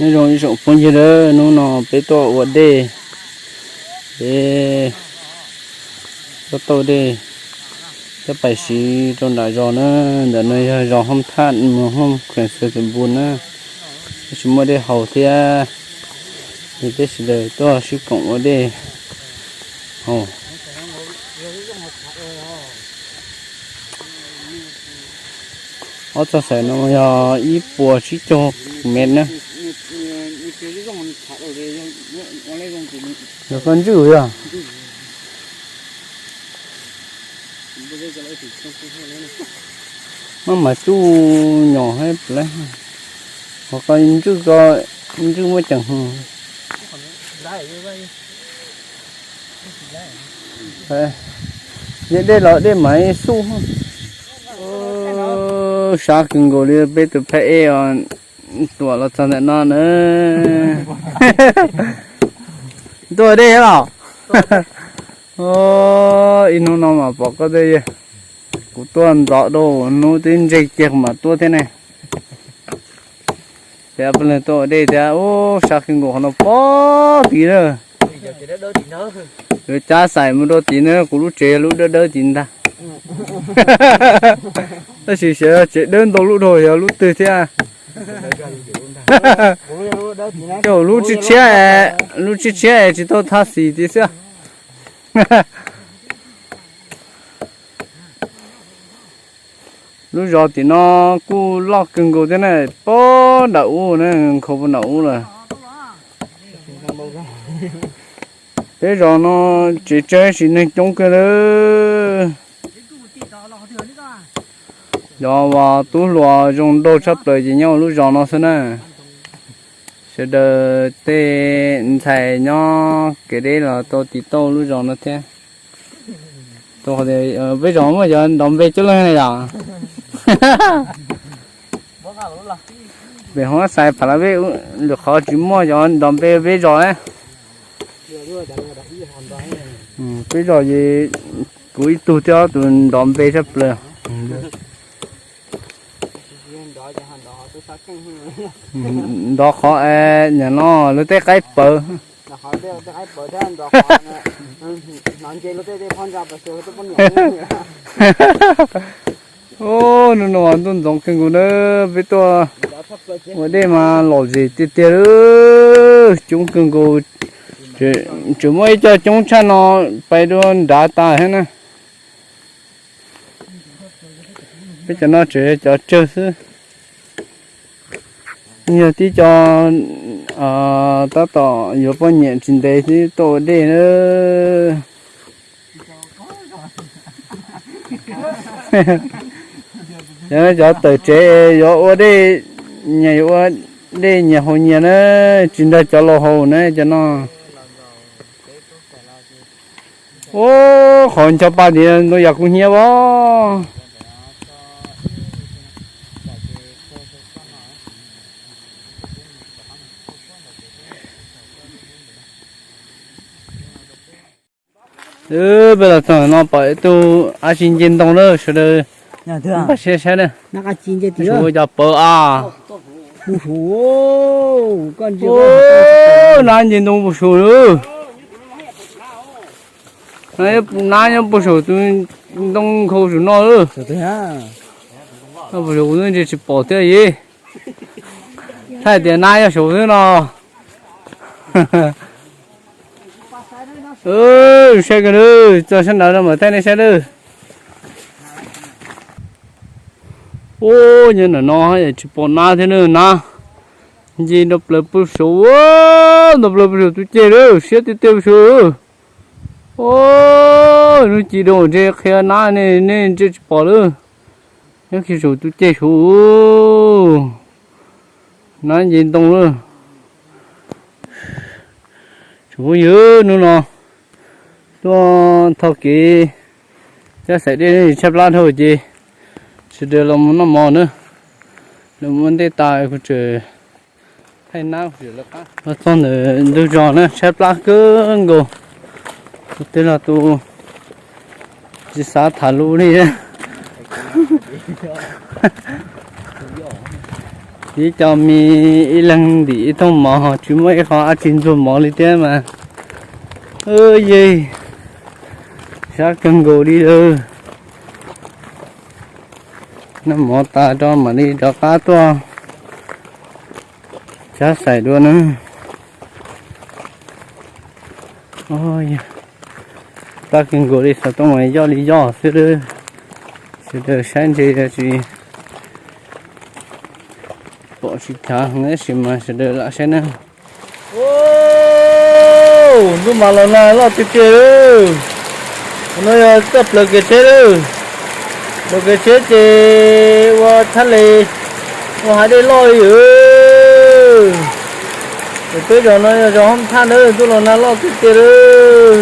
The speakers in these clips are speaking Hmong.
Nyob zoo ib tsoom phooj ywg, hnub no peb tuaj ua dej, peb tuaj tau dej, tuaj pais siv rau nram zos na. Ntawm no yog zos Hooj Thaj, mus Hooj Khuem Xwm Xwm Npus na. Tsis muaj dej haus thiab, es peb sawv daws tuaj sib koom ua dej haus. Ob txoj xaim no yog ib puas tsib caug mev na. Yog koj ntswj yog. Maj mam tsuj nyom hab plawv. Ho koj ntswj, koj ntswj muaj ceem. Yog dej los dej mas xuj. Sab kawg nkaus li peb tus phab ej os, tuam los txog ntawm no na. Tuaj dej los. Ib hnub no mas pom koj tej, kuv tuaj ntxov dua hnub twb ntseg kiag kuv mam tuaj thiab ne. Ces peb leeg tuaj ua dej thiab, ub, sab kawg nkaus qhov no pob tid na. Yuav cab xaim mus rau tid na, kuv lub tsev yog lub dawb dawb tid ntag. Tab sis xyov tsev dawb ntau lub dhau yog lub twg thiab. Lub tshiab tshiab, lub tshiab tshiab es tsis tau thaj xim tid xwb. Lub zos tim no kuj loj kawg nkaus thiab na, puag nram ub na, nkhaus puag nram ub lawm. Peb zos no tsev tsawg sim neeg coob kawg lawm. Cov uas tub hluas zoo nraug tshaj plaws ces nyob lub zos no xwb na. Sawv daws tej ntxhais nyob kev deb los tau tiv tauj lub zos no thiab. Peb zos muaj cov nrov npe coob leej na yom. Pem Hmoob Xais Pham Las Vej lwm qhov tsis muaj cov nrov npe peb zos na. Peb zos ces kuv ib tug thiab tus nrov npe tshaj plaws. Nrov qhov es nim no lawv tej qaib pawv. Ub, hnub no ntuj ntxoov kawg nkaus na, peb tuaj ua dej mas lom zem tiag tiag li, coob kawg nkaus. Tseem muaj ib co coob tshaj no pais dua nrad tas thiab na. Peb cov no tseem yog cov tsawg xwb. Yog tib co tab tom yuav poj niam tsis ntev xwb tuaj ua dej na. Cov tawm tsev yuav ua dej, nyias yuav ua dej nyias haus nyias na, tsis nrog cov laus haus na cov no. Ub, qhov ncho pa tias ntoo yam kuv hnyiab os. Peb los txog no pom ib tug ab tsi nce ntoo lawm, sawv daws npaj siab saib na. Ua cov pawv a. Nab nce ntoo puag saum lawm. Nab nyob puag saum tus ntoo nkhaus saum no lawm. Puag saum kuv twb ntsia tsis pom thiab li. Thaij tias nab nyob saum xwb no. Saib kawg, txog sab nrad no mam thaij nej saib lawm. Ub, nyob ntawm no tsis pom nab thiab na, nab nce nrov plaws puag saum, nrov plaws puag saum tus ceg lawm, siab tiag tiag puag saum. Ub, hnub ci dua ntshe qhia nab ne, nej ntshe tsis pom lawm. Nyob kiag saum tus ceg saud, nab nce ntoo lawm. Tsoom phooj ywg, hnub no tuaj tho kev cab xaim dej tshaib plab dhau ces sawv daws los mus noj mov na. Los mus ua ntej tas kuv tseem thaij nab. Los txog ntawm ntug zos na, tshaib plab kawg nkaus, twb los tu tsis xav tham lus li. Ib co me, ib leeg ntim ib thooj mov ho tsis muaj ib qho dab tsi ntxuag mov li thiab mas. Yej, sab kawg nkaus li lawm. Noj mov tas rau mam li rov qab tuaj cab xaim dua na. Tab kawg nkaus li, xov tooj mas yoj li yoj xwb lawm. Sawv daws saib ntse tsis pom tsis chav heev tab sis mas sawv daws lam saib na. Ntuj mas los nag loj tiag tiag lawm. Qhov no yog txoj plaws kev tsheb lawm. Plaws kev tsheb ces ua thaj les, ua hav dej loj li. Ces peb zos no yog zos Hoob Thaj na, ntuj los nag loj tiag tiag lawm.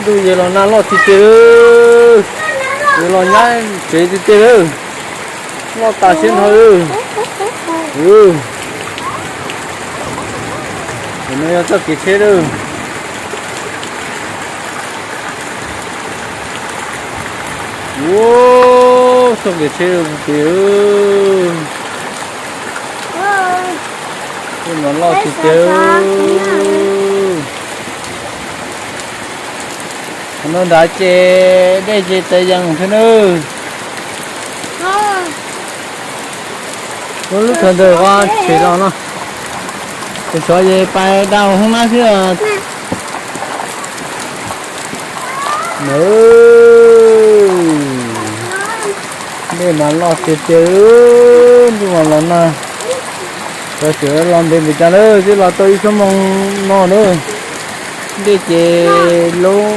Ntuj yeej los nag loj tiag tiag lawm. Yuav los nyab tsev tiag tiag lawm. Loj tas siab nrho lawm. Ces no yog txoj kev tsheb lawm. Ua, txoj kev tsheb tiag tiag. Tej no loj tiag tiag. Qhov no nrad ces dej ces tawv yees thiab nawb. Lub lub khaws ntawm ua tshem los no, tus tsov ces pais da hoob nab xwb. Dej mas loj tiag tiag, ntuj mas los nag. Cov tseem los ntev npaum cas lawm, twb los tau ib xuab moos no lawm. Dej ces lub,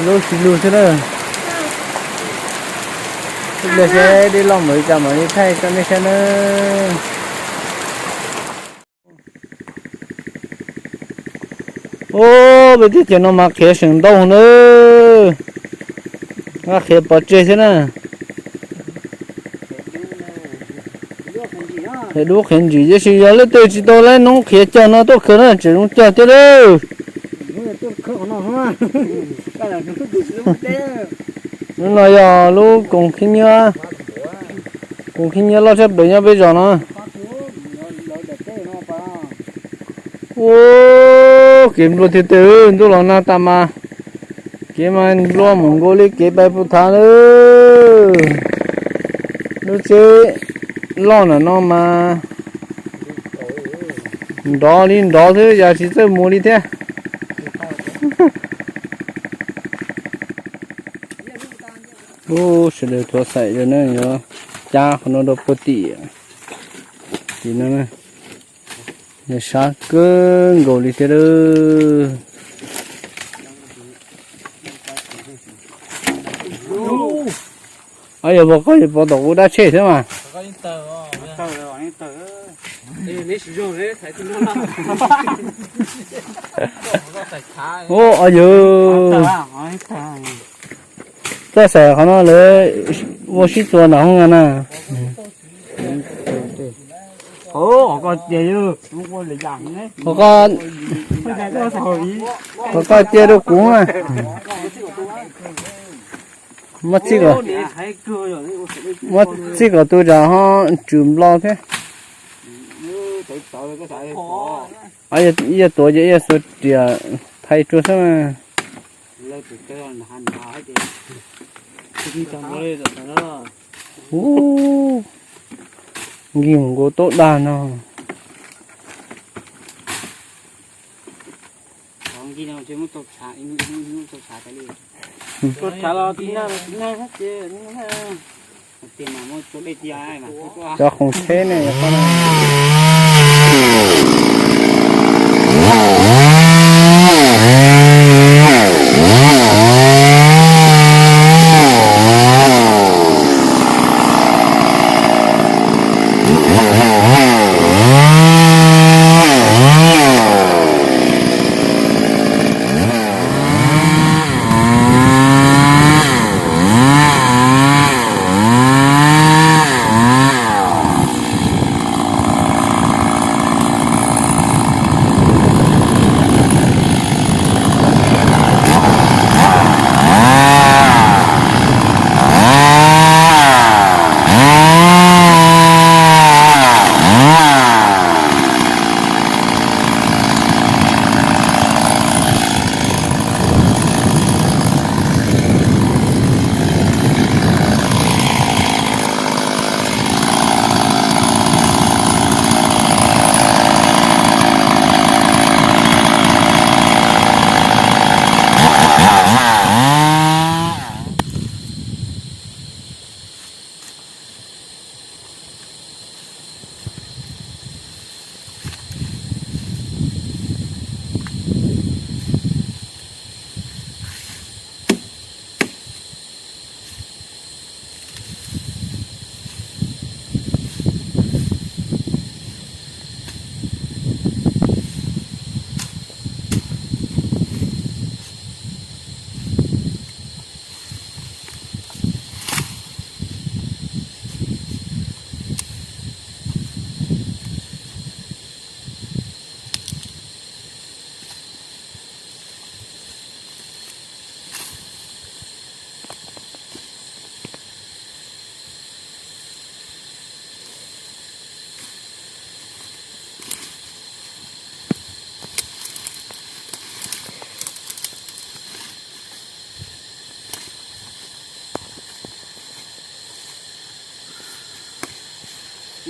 lub si lug xwb na. Ib pliag saib dej loj npaum li cas mam li thaij rau nej saib nawb. Ub, peb teb chaws no mas qhiav seem ntau nawb. Qhiav pov tseg xwb na. Qhiav dub qhiav ntsim, tiam sis yog leej twg tsis tau laib noob qhiav cog no tuaj khaws na tseem zoo cog thiab lawm. Lub no yog lub koos khib nyiab, koos khib nyiab loj tshaj plaws nyob peb zos no. Ub, kev nplua tiag tiag, ntuj los nag tas mas kev mas nplua mus nkaus li kev pais puag thav lawm. Lub tsheb loj ntawm no mas nrov li nrov xwb, yam tsis txawj mus li thiab. Ub, sawv daws tuav xaim na, yuav cab qhov no rau puag tim, tim no, sab kawg nkaus li thiab lawm. Yog puas koj yuav pov tom kuv dab tshej thiab mas. Ub, yog txoj xaim qhov no lawv ua sib txuas nram hoob na. Qhov koj, qhov koj cia rau kuv na. Muab txij kom, muab txij kom tus zam ho tsum nplo thiab. Ib yam tuav ces ib yam xuas riam thaiv rua xwb na. Ub, nkig mus nkaus taub dag no. Cov khoom tsheb ne.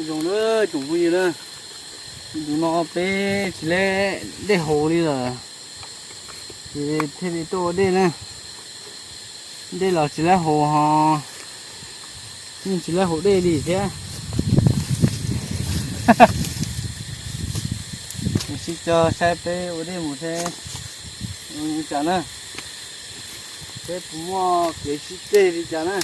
Zoo na tsoom phooj ywg na, ntu no peb tsis lab dej haus li lawm, ces thiaj li tuaj ua dej na. Dej los tsis lab haus ho, yeej tsis lab haus dej li thiab. Sib cog saib peb ua dej mus seb li cas na, seb puas muaj kev sib ceg li cas na.